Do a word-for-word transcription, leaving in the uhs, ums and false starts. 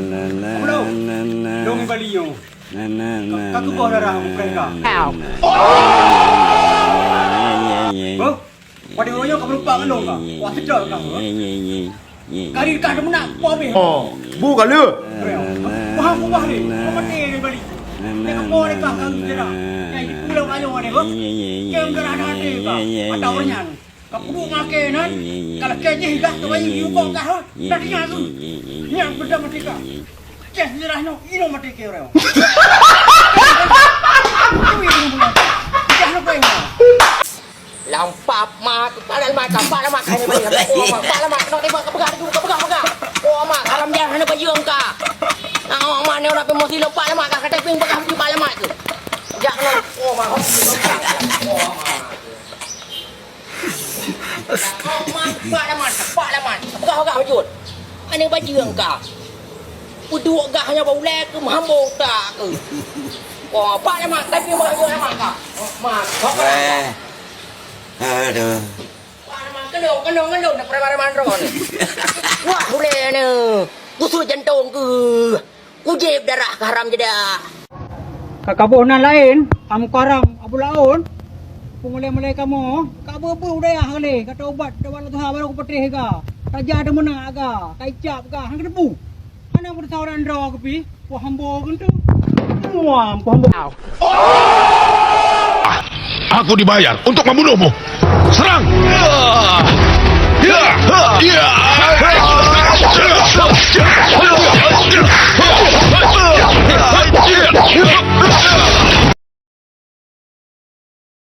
Belum. Dong Bali nyoe. Ka, ka keuboh darah bukan ka. Boh, pada orang nyoe ka melupa ngelong ka. Wah, sedar ka. Kali ka meunak, apa habis? Oh, bu ka le. Wah, bu wah ni. Apa mati ni Bali? Dia ka boh ni ka, ka sedar. Ya, di pulau ayo ni, boh. Kau gerak hati ka. Atau orang nyan. Ka peuduek makai nan, ka lakée jih gah keu bayeue di ukoe gah, hah? Dah tinggai tu. Nyan beudam maté ka. Ceh sejarah nyoe, inoe maté keu ureueng. Ui, ui, ui. Ceh leubeh nyoe. Lam pap ma, kepala lemak, kepala lemak, kepala lemak, kepala lemak, kena tembak, kepegang tu, kepegang, pegang. Oh, mak, alam jangan ada baju engka. Nak awak mana orang pun mesti lepak lemak, kata ping pegang baju kepala lemak tu. Jak kena, oh, mak, oh, mak. Pak Laman, Pak Laman, peugah-peugah bacut. Aneuk bajeueng ka. Peuduek gah nyoe bak ulèe keu meuhambong tak keu. Oh, Pak Laman, tapi bajeueng Laman ka. Mak, Pak Laman. Weh. Aduh. Pak Laman, keunoe, keunoe, keunoe, nak preman-preman droe ni. Wah, ulèe ni. Kusut jantong keu. Kujép darah keu haram jeuet. Ka kaboh nan laén, kamu karam Abu Laon. Peumulai-mulai kamoe, ka beu-beu u dayah lé, ka taubat, taubat lé Tuhan baru kupatéh ga. Tajak teumeunak ga, ka icap ga, hana keuteupeue. Hana peuteupeue droe keupi, ku hambo keunteu. Muam, ku hambo. Aku dibayar untuk membunuhmu. Serang!